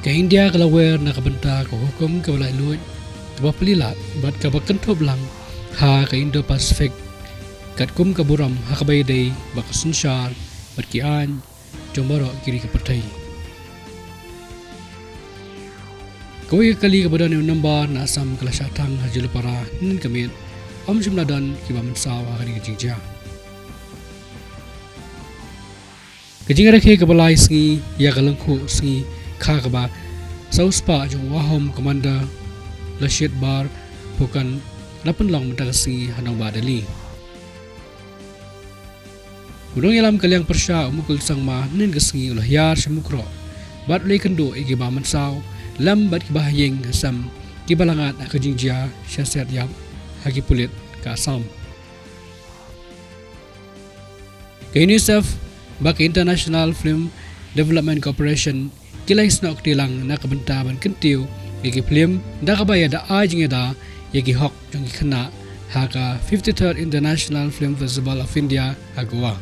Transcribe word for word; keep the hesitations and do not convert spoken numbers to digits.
Ka India ka la wer na ka bynta ka hukum kaba laitluid, kaba phylla bad kaba kynthup lang ha ka Indo-Pacific, katkum ka burom ha kaba ïadei bad ka synshar bad ki aiñ jong baroh ki ri ka pyrthei. Kawei ka kali kaba don ïa u nombar na Assam ka la shah thang ha Jilupara hynnin ka miet, ym shym la don kiba mynsaw ha kane ka jingjia. Ka jingrakhe kaba lai sngi ïa ka lyngkhuh sngi kha kaba saw spah jong u Ahom Commander Lashit Bar Phukan la pynlong mynta ka sngi ha nongbah Delhi. U nongïalam ka liang pyrshah u Mukul Sangma hynnin ka sngi u la hiar sha Mukroh bad u la ïakynduh ïa kiba mynsaw lem bad kiba ha ïing ha sem kiba la ngat ha ka jingjia sha siat ïap ha ki pulit ka Assam. Ka UNICEF bad ka International Film Development Corporation ki la ïasnoh kti lang na ka bynta ban kyntiew ïa ki phlim da kaba ïada ai jingïada ïa ki hok jong ki khynnah ha ka fifty-third International Film Festival of India ha Goa.